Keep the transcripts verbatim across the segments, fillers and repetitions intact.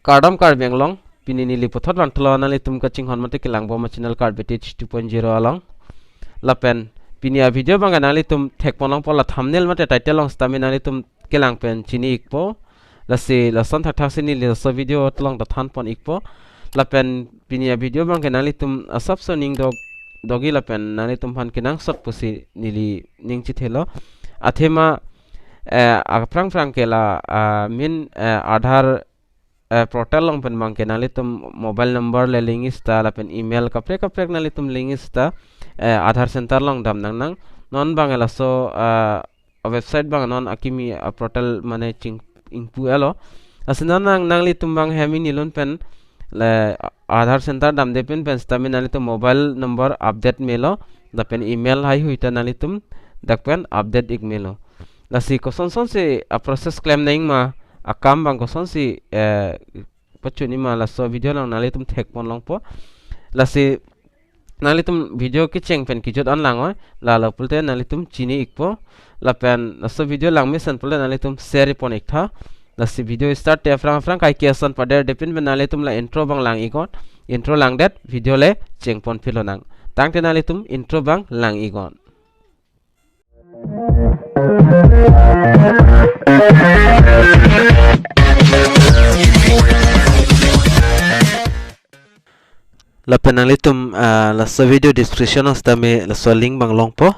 Kardom Karbi Anglong, pini neli puthot vanthulo nanglitum kachinghon mate kelangbom a-channel Karbi Teach two point zero along. Lapen pini a-video abang nanglitum thekponlongpo, la thumbnail mate title along sitame nanglitum kelang pen chini ikpo. Lasi lason thakthak si neli laso video along ta thanpon ikpo. Lapen pini a-video abang nanglitum asapso ning dok dogi lapen nanglitum aphan kenangsot pusi neli ning chethelo. Athema, eh, aphrang phrang ke la, ah, main, eh, Aadhaar, eh, portal along pen abang ke nanglitum mobile number le link sita lapen email kaprek kaprek nanglitum link sita, eh, Aadhaar center along dam nangnang. Non abang laso, ah, website abang non akimi a-portal mane ching ingpu elo. Lasi non nang nanglitum abang hem ingnilun pen le Aadhaar center damde pen pen sitame nanglitum mobile number update melo, lapen email haihui ta nanglitum dak pen update ik melo. Lasi kosonson si a-process klem nangma, akam abang kosonsi, eh, pachunima laso video along nanglitum thekponlongpo. Lasi nanglitum video kecheng pen kejut an lang oi, lalo pulote nanglitum chini ikpo. Lapen laso video langmesen pulote nanglitum share pon iktha. Lasi video start te aphrang aphrang kaike ason paderde pen pen nanglitum la intro abang lang iknon. Intro langdet video le chengpon philonang. Tangte nanglitum intro abang lang iknon. Lapen nanglitum, ah, laso video description along sitame laso link abang longpo.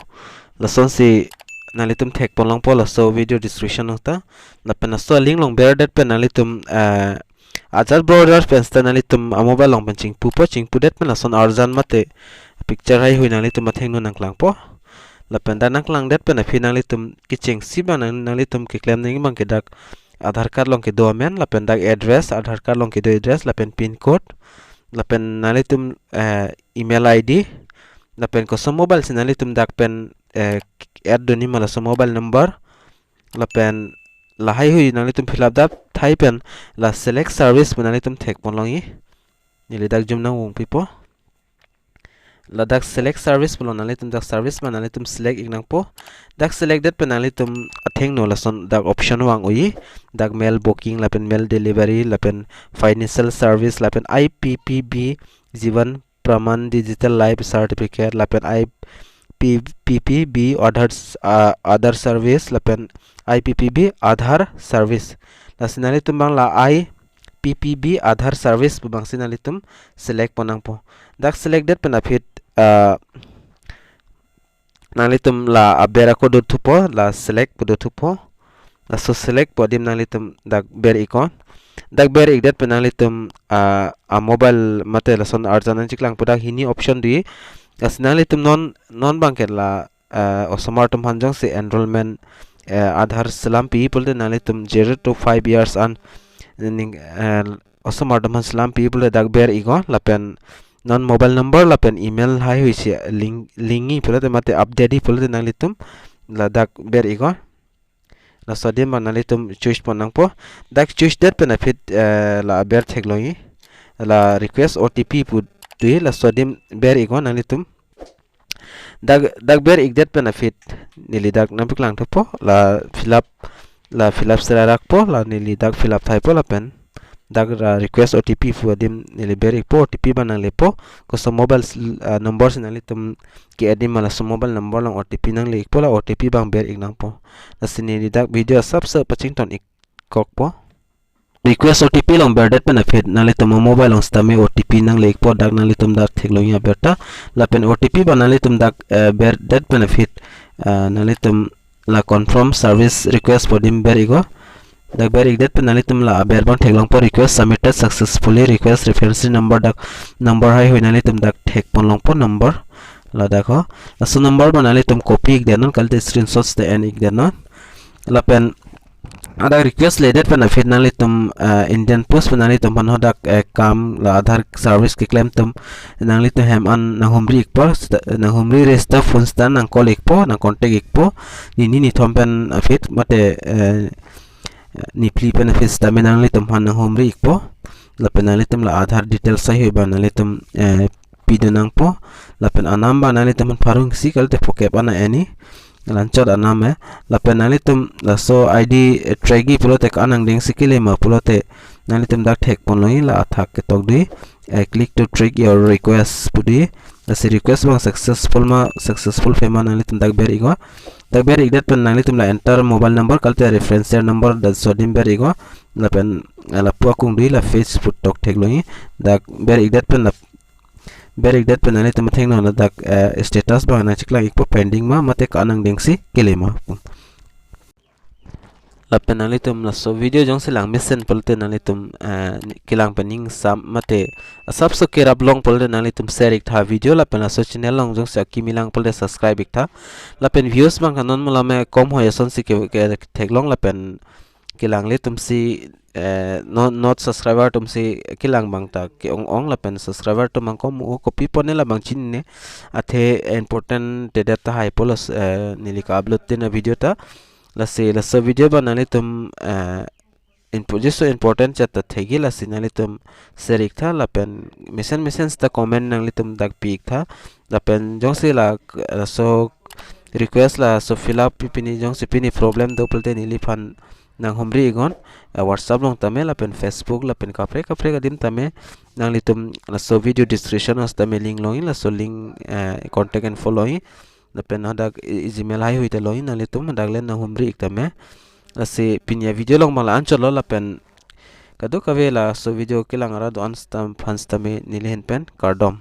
Lasonsi nanglitum thekponlongpo laso video description along ta. Lapen laso link along berdet pen nanglitum, ah, ajat browser pen sita nanglitum a-mobile along pen chingpupo, chingpudet pen lason arjan mate picture haihui nanglitum athengno nangklangpo. Lapen dak nangklangdet pen aphi nanglitum kechengsi abang nang, nanglitum keklem nangji abang ke dak Aadhaar card along kedo amen, lapen dak address, Aadhaar card along kedo address, lapen pin code, lapen nanglitum, eh, email I D, lapen koson mobile si nanglitum dak pen, eh, add dunji ma laso mobile number, lapen la haihui nanglitum fill up det thai pen la select service pu nanglitum thekponlongji. Neli dak zoom nangvungpipo. Ladak select service pulo, nanglitum dak service ma nanglitum select ik nangpo. Dak select det pen nanglitum athengno lason dak option vang unji. Dak mail booking lapen mail delivery lapen financial service lapen I P P B Jeevan Praman Digital Life Certificate lapen I P P B Aadhaar, ah, Aadhaar service lapen I P P B Aadhaar service. Lasi nanglitum abang la I P P B Aadhaar service pu abangsi nanglitum select pon nangpo. Dak select det pen aphi, ah, nanglitum la aber ako dothupo, la select pu dothupo. Laso select pu adim nanglitum dak ber iknon. Dak ber ikdet pen nanglitum, ah, a-mobile mate lason arjan nangcheklang pu dak hini option do. Lasi nanglitum non, non abang ke la, ah, osomar atum aphan jongsi enrollment, eh, Aadhaar selam pi pulote nanglitum zero to five years an ning, eh, osomar atum aphan selam pi pulote dak ber iknon, lapen non mobile number lapen email haihui si link, link ji pulote mate update ji pulote nanglitum ladak ber iknon. Laso adim ma nanglitum choose pon nangpo. Dak choose det pen aphi, eh, la aber theklongji. La request O T P pu do, laso adim ber iknon nanglitum. Dak, dak ber ikdet pen aphi neli dak nangpaklang thupo, la fill up, la fill up sera rakpo, la neli dak fill up thaipo lapen dak ra request O T P pu adim neli ber ikpo, O T P abang nanglepo, koson mobile s-, ah, number si nanglitum ke-add ji ma laso mobile number along O T P nangle ikpo, la O T P abang ber ik nangpo. Lasi neli dak video asapso pachington ik kokpo. Request O T P along berdet pen aphi nanglitum a-mobile along sitame O T P nangle ikpo, dak nanglitum dak theklongji abirta. Lapen O T P abang nanglitum dak, eh, berdet pen aphi, eh, nanglitum la confirm service request pu adim ber iknon. Dak ber ikdet pen nanglitum la aber abang theklongpo, request submitted successfully, request reference number, dak number haihui nanglitum dak thekponlongpo number. Ladak ho. Laso number abang nanglitum copy ikdetnon, kalite screenshot sita en ikdetnon. Lapen hadak request ledet pen aphi nanglitum, eh, Indian Post pu nanglitum aphan hadak, eh, kam la Aadhaar service keklem atum nanglitum hem an nanghumri ikpo, sita, nanghumri register phone sita nang call ikpo, nang contact ikpo, nini nithom pen aphi mate, eh, niphli pen aphi sitame nanglitum aphan nanghumri ikpo. Lapen nanglitum la Aadhaar details haihui abang nanglitum, eh, pidun nangpo. Lapen anam abang nanglitum aphan pharo isi kalite phokep an en ji. Lanchot anam eh. Lapen nanglitum laso I D, eh, track-ji pulote ko-an angdengsi kele ma pulote nanglitum dak thekponlongji, la athak ketok dei, eh, "Click to track your request" pu dei. Lasi request abang successful ma, successful phe ma nanglitum dak ber-iknon. Dak ber-ikdet pen nanglitum la enter mobile number kalite reference number dak so adim ber-iknon. Lapen, eh, lapu akung dei la fetch pu toktheklongji. Dak ber-ikdet pen la ber-ikdet pen nanglitum athengno ladak, eh, status abang nangcheklang-ikpo, pending ma mate ko-an angdengsi kele ma. Lapen nanglitum laso video jongsi langmesen pulote nanglitum, eh, kelang pen ning sam mate asapso kerap long pulote nanglitum share-iktha video, lapen laso channel along jongsi akimi lang pulote subscribe-iktha. Lapen views abang kanon malame kom hoi asonsi ke, ke theklong, lapen kelang ilitumsi, eh, not, not subscriber atumsi kelang abang ta ke-ong-ong, lapen subscriber atum abang kom o, kopi pone labang chinine, athe important te data hai pulos, eh, neli ka-upload-tin avideo ta. Lasi laso video abang nanglitum, eh, impo-, jesu important chat ta thekji, lasi nanglitum share-iktha, lapen mesen mesen seta comment nanglitum dak pi-iktha. Lapen jongsi la, laso request laso fill up pi pini jongsi pini problem do pulote neliphan nanghumri-iknon, eh, WhatsApp along tame lapen Facebook lapen kaprek kaprek adim tame. Nanglitum laso video description along tame link longji, laso link, eh, contact info longji. Lapen hadak i-, i-, Gmail haihui ta longji, nanglitum hadak le nanghumri-ik tame. Lasi pini avideo along abang la-anchotlo, lapen kadokave laso video kelang arat do-an stam aphan sitame neli ahin pen kardom.